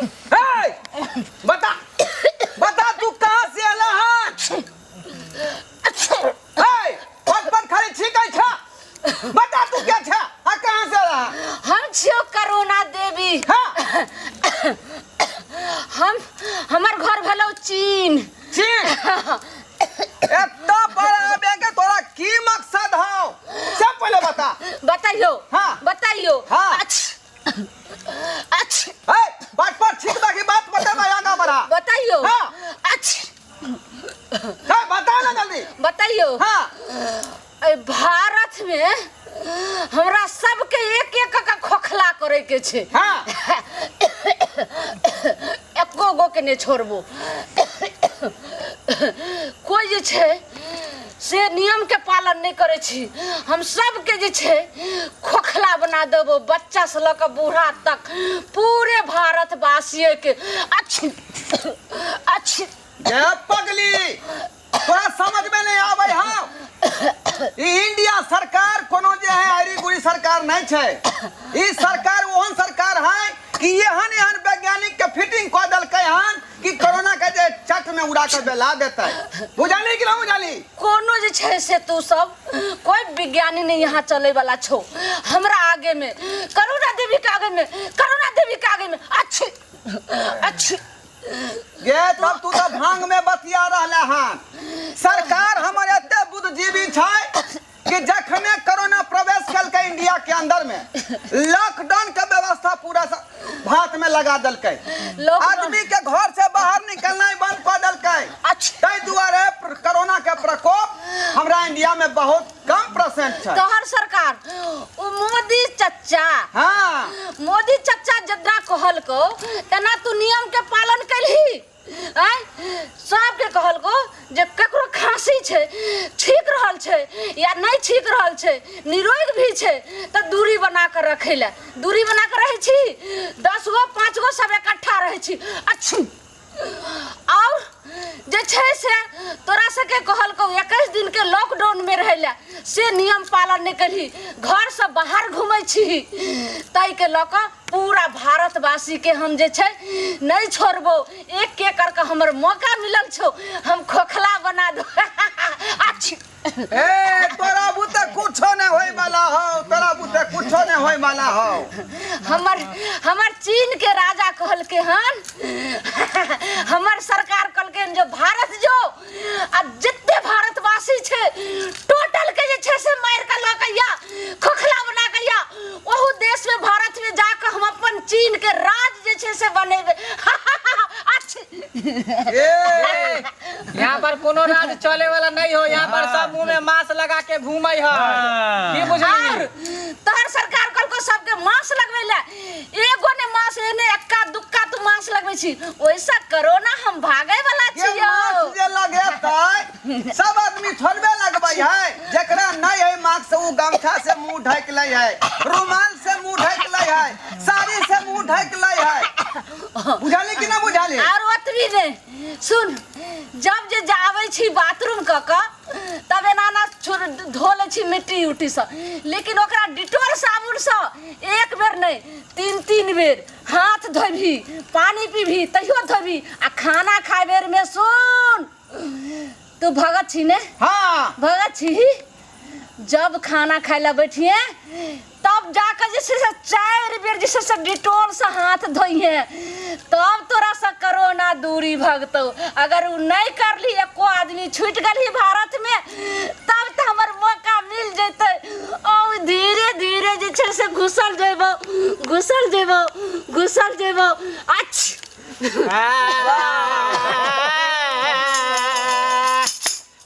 हे बता बता तू कहाँ से अला हन हे पट पट खाली छींकै छ बता तू के छ आ कहाँ से अला हन? हम छियो करुणा देवी। हाँ। हम हमर घर भेलौ चीन। चीन एत्ता पर आबे के तोरा की मकसद हौ सब पहले बता। बताइयो। हाँ। बताइयो। हाँ। अच्छा अच्छा। ए बात पर ठीक बाकी बात बता भाई आगा बढ़ा। बताइयो। हाँ। अच्छा। ए, बता ना जल्दी। बताइयो। हाँ। ए भारत में हमरा सबके एक एक का खोखला करे के छे। हाँ। एको गो के नहीं छोड़बो। कोई जे छे से नियम के पालन नहीं करे छी। हम सबके जे छे खोखला बना देबो, बच्चा से लऽ के बूढ़ा तक पूरे भारतवासी के। अच्छी अच्छी। गे पगली तोरा समझ में नहीं आवे हौ। ई इंडिया सरकार कोनो जे है आरी गुरी सरकार नहीं छे। ई सरकार ओहन सरकार है कि एहन एहन वैज्ञानिक के फिटिंग कऽ देलकै हन कि कोरोना के जे चट में उड़ा के बेला देतै। बुझली कि ना बुझली? कोनो जे छै से तू सब कोई विज्ञानी नहीं यहाँ चले वाला छो। हमरा आगे में करुणा देवी के आगे में, करुणा देवी के आगे में अच्छी अच्छी। गे तब तू तो भांग में बतिया रहले हन। सरकार हमर एते बुद्धिजीवी छै कि जखने कोरोना प्रवेश केलकै इंडिया के अंदर में लॉकडाउन के व्यवस्था पूरा भारत में लगा देलकै। आदमी के घर से बाहर निकलना बंद कऽ देलकै। अच्छा। ताहि दुआरे कोरोना के प्रकोप हमरा इंडिया में बहुत कम परसेंट छै। तोहर सरकार ओ मोदी चच्चा। हाँ। मोदी चच्चा जितना कहलको तेना तू नियम के पालन कैलही। आय सबके कहलको जे ककरो खांसी छै, छींक रहल छै या नहीं छींक रहल छै, निरोग भी छै तऽ दूरी बना के रखै लए। दूरी बना के रहै छी, 10 गो 5 गो सब इकट्ठा रहै छी। अच्छी। और जे छै से तोरा सबके कहलको 21 दिन के लॉकडाउन में रहै लए, से नियम पालन नहीं कैलही, घर से बाहर घूमै छी। ताहि के लऽ कऽ पूरा भारतवासी के हम जे छै नहीं छोड़बो। एक एक करके हमर मौका मिलल छौ, हम खोखला बना दो। अच्छी। ए तोरा बुते कुछो नहीं होय वाला हौ, तोरा बुते कुछो नहीं होय वाला हौ। हमर हमर चीन के राजा कहलके हन, हमर सरकार कहलके हन जो भारत जो आ जते भारतवासी छै टोटल के जे छै से मारि के लऽ के या खोखला बना के या ओहू देश में भारत में जाके हम अपन चीन के राज जे छै से बनेबै। अच्छी। ए यहाँ पर कोनो राज चले वाला नहीं हो, यहाँ पर सब मुंह में मास्क लगा के घूमै है। की बुझली? और तोहर सरकार कहलको सबके मास्क लगबै ले, एगो ने मास्क एने एक्का दुक्का तू मास्क लगबै छी, ओइसा कोरोना हम भागै वाला ये छियौ। मास्क जे लगेतै सब आदमी थोड़बे लगबै है। जेकरा नहीं है मास्क उ गमछा से मुंह ढक लै है, रुमाल से मुंह ढक लै है, साड़ी से मुंह ढक लै है। बुझली कि ना बुझली? और ओतबी ने सुन, जब जे जाबै छी बाथरूम क क तब एना एना धो लै छी मिट्टी उट्टी से, लेकिन ओकरा डिटोल साबुन से एक बेर नहीं 3-3 बेर हाथ धोबी, पानी पीबी तैयो धोबी। आ खाना खाए बेर में सुन, तू भगत छी ने? हाँ। भगत छी? जब खाना खाए ला बैठिए तब जाकर जे छै से 4 बेर जे छै से डिटोल से हाथ धोइहे, तब तोरा से कोरोना दूरी भगतौ। अगर उ नहीं करली, एको आदमी छूटि गेलही भारत में, तब तऽ हमर मौका मिल जैतै। और धीरे धीरे जे छै से घुसल जेबौ, घुसल जेबौ, घुसल जेबौ। अच्छ।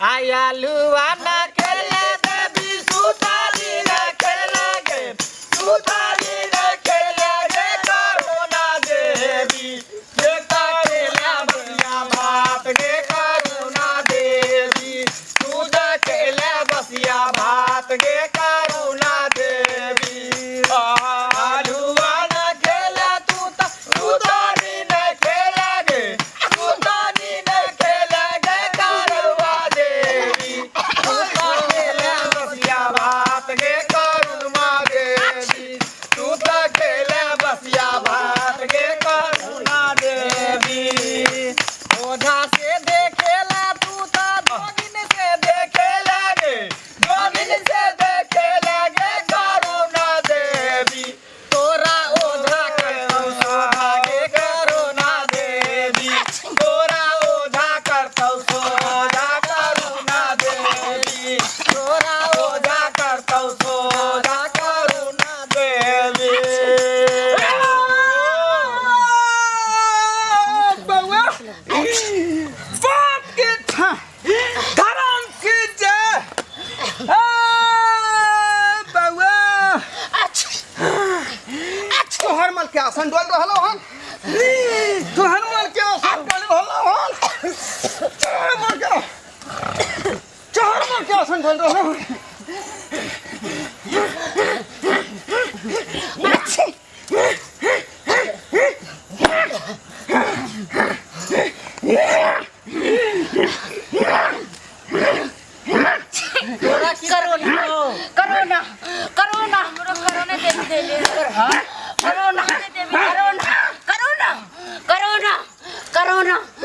आयालुआ ना खेले देवी सुतारी ना खेले गे, सुतारी ना खेले गे करुणा देवी, गे करेला बसिया भात गे करुणा देवी, तू जा खेले बसिया भात गे करुणा देवी। आलुआ ना खेले तू त सुतारी ना खेले गे, सुतारी ना खेले गे करुणा देवी।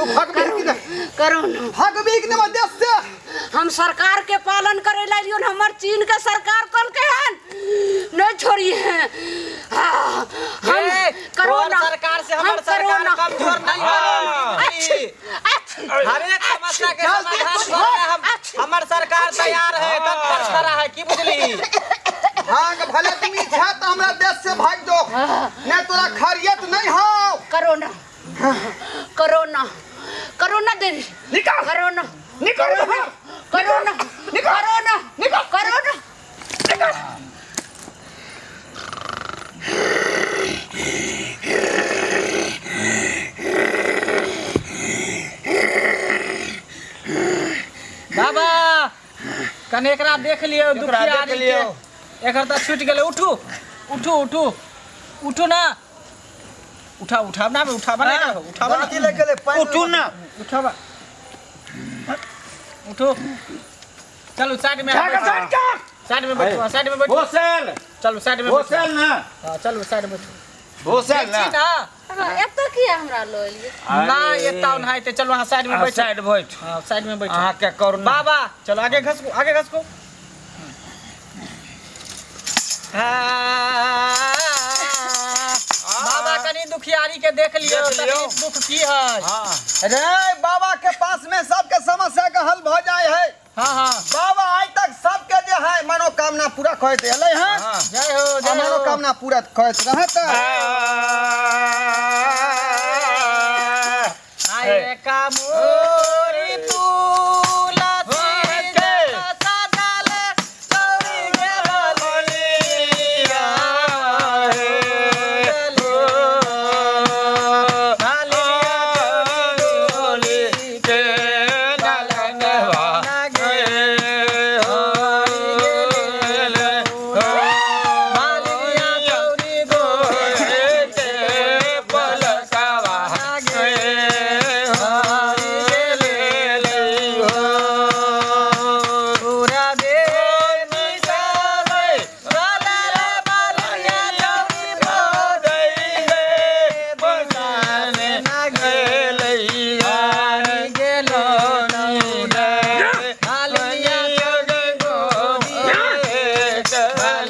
तू भगबी कि नहीं? कोरोना। भगबी कि नहीं देश से? हम सरकार के पालन करे ला एलियन, हमर चीन के सरकार कहलकै हन नहीं छोड़ी है। हाँ, हम ए, कोरोना तोहर सरकार से हमर हम सरकार कोरोना। कमजोर नहीं है। अच्छी, अच्छी, हर एक समस्या के जल्दी समाधान कुछ करना हम अच्छी। हमर सरकार तैयार है, तत्पर खड़ा है, की बुझली? भाग भले तुम इच्छा तो हमरा देश से भाग जो, नहीं तोरा खैरियत नहीं हो। कोरोना कोरोना कोरोना देवी निकाल। कोरोना निकाल बाहर। कोरोना निकाल। कोरोना निकाल। कोरोना। निकाल। बाबा कने एकरा देख लियौ, एकरा दुखियारी देख लियौ। के एकर तऽ छूटि गेलै। उठू उठू उठू उठू ना, उठा उठाब ना, उठाब ना, एकरा, उठाब ना। दादी ले गेलै पानि। उठू ना। उठाब, उठू, चलू साइड में, जाके साइड कर। साइड में बैठू, साइड में बैठू, भोसल चलू साइड में बैठू। भोसल ना। हाँ, चलू साइड में बैठू। भोसल छी ना। ना। एतऽ किया हमरा लऽ एलियै? ना एतऽ ओनाहिते, चलू अहाँ साइड में बैठू। साइड बैठ। हाँ, साइड में बैठू। अहाँके करुणा। बाबा चलो आगे घसको, आगे घसको। हाँ, बाबा कनी दुखियारी के देख लियो, देख लियौ। तकलीफ दुख की है। हाँ। रे बाबा के पास में सबके समस्या के हल भ जाए है। हाँ हाँ। बाबा आज तक सबके जे है मनोकामना पूरा करते एलै हन। हाँ। जय हो, जय आ हो। मनोकामना पूरा करैत रहत। आए कामोरी तुलसी सजल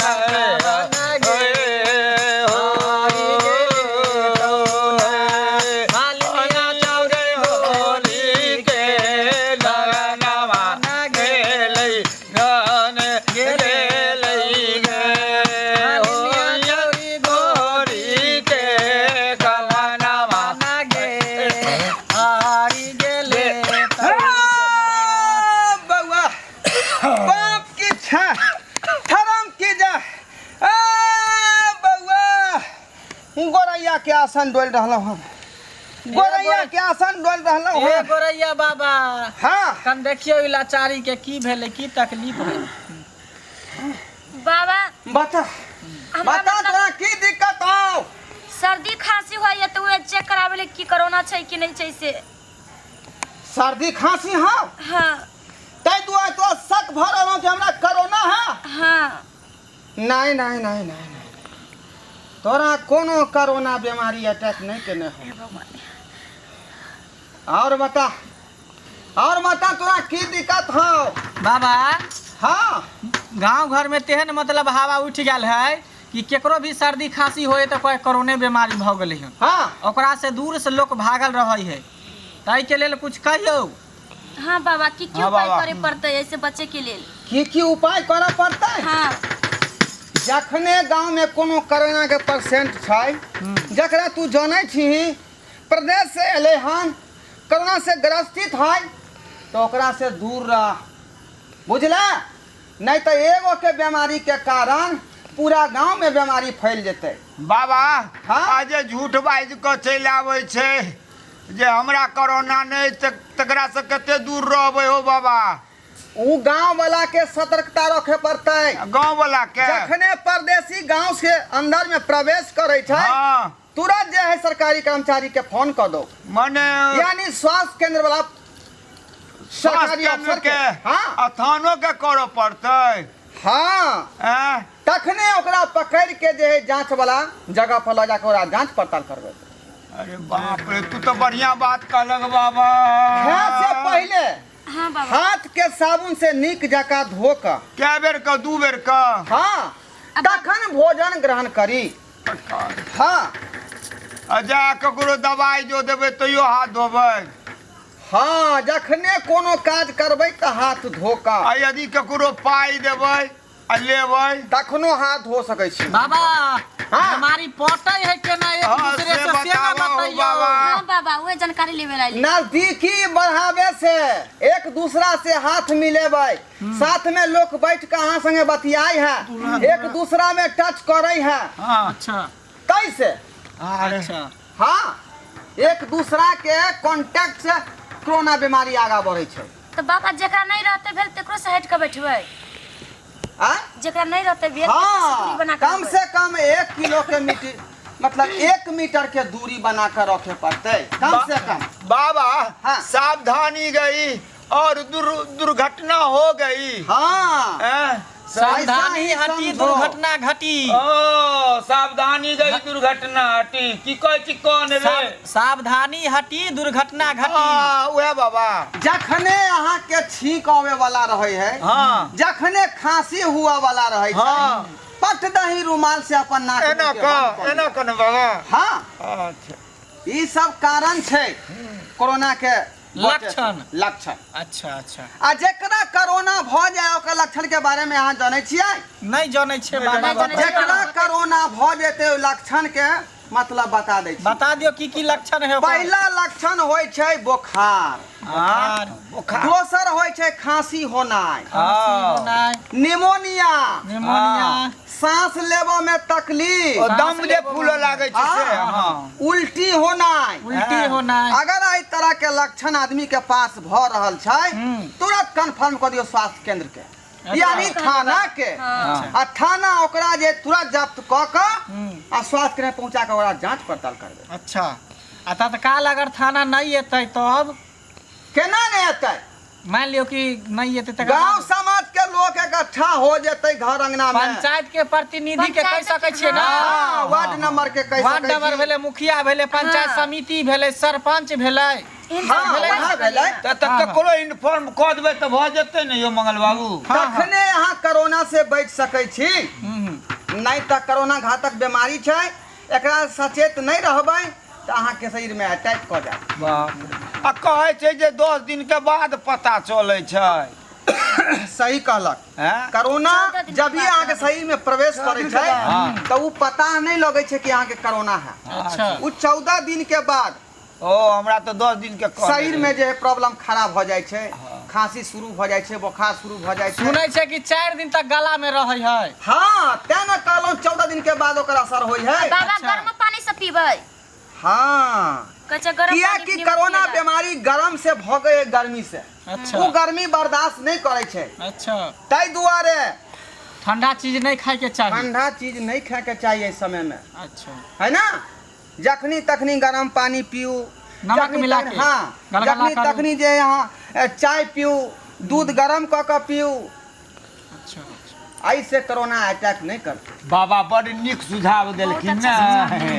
चौरी गे बलिया हाँ, बउआ बाप की छा धर्म की जा। ए बउआ गोरैया के आसन डोल रहलौ हम, गोरैया के आसन डोल रहलौ ए हम। गोरैया बाबा। हाँ। कन देखियौ ई लाचारी के की भेलै, की तकलीफ है। बाबा बता हमरा बता मतलब तोरा की दिक्कत हौ? सर्दी खांसी होइए तऽ उहे चेक कराबै लए की कोरोना छै कि नहि छै से। सर्दी खांसी हौ? हाँ। तै दुआरे तोरा शक भऽ रहल हौ कि हमरा कोरोना है? हाँ। नहीं नहीं नहीं नहीं नहीं, तोरा कोनो कोरोना बीमारी अटैक नहीं केने हो। और बता, और बता तोरा की दिक्कत हौ? बाबा। हाँ। गांव घर में तेहन मतलब हवा उठि गेल है कि केकरो भी सर्दी खांसी होए तऽ कोई कोरोने बीमारी भऽ गेलै हन। हाँ। ओकरा से दूर से लोक भागल रहै है, ताहि के लेल कुछ कहियौ। हाँ बाबा, की की हाँ उपाय बाबा। करे पड़तै ऐसे बचे के लेल? की की उपाय करऽ पड़तै? हाँ। जखने गांव में कोनो कोरोना के पेशेंट छै, जकरा तू जानै छीही प्रदेश से एलै हन, कोरोना से ग्रस्तित है, तो ओकरा से दूर रह, बुझला? नहीं तो एगो के बीमारी के कारण पूरा गांव में बीमारी फैल जेतै। बाबा। हाँ? आ जे झूठ बाजि कऽ चलि आबै छै जे हमरा कोरोना नहि, तकरा से कते दूर रहबै हो बाबा? उ गांव वाला के सतर्कता रखे पड़तै। गाँव वाला के जखने परदेसी गांव से अंदर में प्रवेश करे छै, हाँ। तुरंत जे है सरकारी कर्मचारी के फोन कर दो, मने यानी स्वास्थ्य केंद्र वाला स्वास्थ्य सरकारी केंद्र अफसर के के। हाँ। आ थानो के करऽ पड़तै। हाँ। आँय? तखने ओकरा पकड़ के जे है जांच वाला जगह पर लऽ जाके ओकरा जांच पड़ताल करबै। अरे बाप रे, तू तो बढ़िया बात कहलक बाबा। खाए से पहिले हाँ बाबा। हाथ के साबुन से नीक जकाँ धो कऽ, कए बेर का? 2 बेर का? हाँ, तखन भोजन ग्रहण करी। हाँ। आ जा ककरो दवाई जो देबै तैयो हाथ धोबै? हाँ, जखने कोनो काज करबै तऽ हाथ धो कऽ। आ यदि ककरो पाइ देबै आ लेबै तखनो हाथ धो सकै छी। बाबा, हाँ। बीमारी पटै है केना एक हाँ, दूसरे से से, से ना बताबो बतैयौ। बाबा। हाँ बाबा, उहे जानकारी लेवे ला आइली। नजदीकी बढ़ावे से एक दूसरा से हाथ मिलेबै, साथ में लोग बैठ के अहाँ संगे बतियाई है, एक दूसरा में टच करे है। हाँ। अच्छा। कैसे? अरे। अच्छा। हाँ, एक दूसरा के कांटेक्ट से कोरोना बीमारी आगा बढ़े छै। तऽ बाबा, जेकरा नहीं रहते भेल तेकरो से हट के बैठबै? आ? जेकरा नहीं रहते भेल तेकरो से दूरी हाँ, बना के कम रखबै। से कम 1 किलो के मीटर, मतलब 1 मीटर के दूरी बना कर रखे पड़ते कम से कम। बाबा। हाँ। सावधानी गई और दुर्घटना हो गई। हाँ। हैं? सावधानी ऐसा ही हटी समझो। दुर्घटना घटी। ओ, सावधानी गई दुर्घटना हटी, की कहै छी कौन रे? सावधानी हटी दुर्घटना घटी। हाँ, उएह बाबा। जखने अहाँ के छींक आवे वाला रहे है, हाँ। जखने खांसी हुआ वाला रहे छै, हाँ। पट दही रुमाल से अपन नाक एना मुँह के कह बंद कऽ एना कह ने बाबा। हाँ। अच्छा। ई सब कारण छै कोरोना के लक्षण। लक्षण। अच्छा अच्छा। आ जेकरा कोरोना भऽ जाय ओकर लक्षण के बारे में अहाँ जानै छियै? नहि जनै छियै बाबा। नहि जनै छियै। जेकरा कोरोना भऽ जेतै ओहि लक्षण के मतलब बता दै छी। बता दियौ की की लक्षण है ओकर। पहिला लक्षण होइ छै बोखार। बुखार। बोखार। दोसर होइ छै खांसी होनाइ। खांसी होनाइ। निमोनिया। निमोनिया। सांस लेबऽ में तकलीफ। ओ दम जे फूलऽ लागै छै से। हाँ। उल्टी होनाइ। उल्टी होनाइ। अगर एहि तरह के लक्षण आदमी के पास भऽ रहल छै, तुरंत कंफर्म कऽ दियौ स्वास्थ्य केंद्र के, यानी थाना के, आ थाना ओकरा जे तुरंत जब्त कऽ कऽ आ स्वास्थ्य केंद्र पहुंचा कऽ ओकरा जांच पड़ताल करबै। अच्छा, आ तत्काल अगर थाना नहि एतै तब? केना नहि एतै? मान लियौ कि नहि एतै तकर गांव बाद समाज के लोग इकट्ठा हो जेतै घर अंगना में, पंचायत के प्रतिनिधि के कहि पंचायत सकै छियै ना? हाँ, वार्ड नंबर के कहि वार्ड सकै नंबर छी। भेलै, मुखिया भेलै, पंचायत हाँ। समिति भेलै, सरपंच भेलै। हाँ, भेलै। वएह भेलै। तऽ तऽ ककरो इन्फॉर्म कऽ देबै तऽ भऽ जेतै ने यौ मंगल बाबू? हाँ। तखने अहाँ कोरोना से बचि सकै छी, नहि तऽ कोरोना घातक बीमारी छै, एकरा सचेत नहि रहबै तऽ अहाँके शरीर में अटैक कऽ जायत। बाप रे। आ कहै छै जे 10 दिन के बाद पता चलै छै। सही कहलक। हैं? कोरोना 14 दिन के जब भी बाद अहाँके शरीर में प्रवेश करै छै हाँ। तऽ ओ पता नहि लगै छै कि अहाँके कोरोना है। अच्छा। ओ 14 दिन के बाद ओ, हमरा तऽ 10 दिन के कहने शरीर में रहै। जे है प्रॉब्लम खड़ा भऽ जाइ छै, खांसी शुरू भऽ जाइ छै, बोखार शुरू भऽ जाइ छै। सुनै छै कि 4 दिन तक गला में रहै है। हाँ, तें ने कहलहुँ 14 दिन के बाद ओकर असर होइ है। बाबा, अच्छा। गर्म पानी से पीबै? हाँ। कहै छै गर्म किया पानी कि पीबै कोरोना पियला। बीमारी गरम से भऽ गए, गर्मी से। अच्छा। ओ गर्मी बर्दाश्त नहि करै छै। अच्छा। ताहि दुआरे ठंडा चीज नहीं खाए के चाही। ठंडा चीज नहीं खाए के चाहिए इस समय में। अच्छा। है ना, जखनी तखनी गरम पानी पीऊ, नमक जखनी मिला तखनी- के। हाँ, गलगला जखनी करू। तखनी जे यहाँ चाय पीऊ, दूध गरम कऽ कऽ पीऊ। अच्छा अच्छा। ऐसे कोरोना अटैक नहीं करते। बाबा बड़ नीक सुझाव देलखिन बहुत अच्छा ने।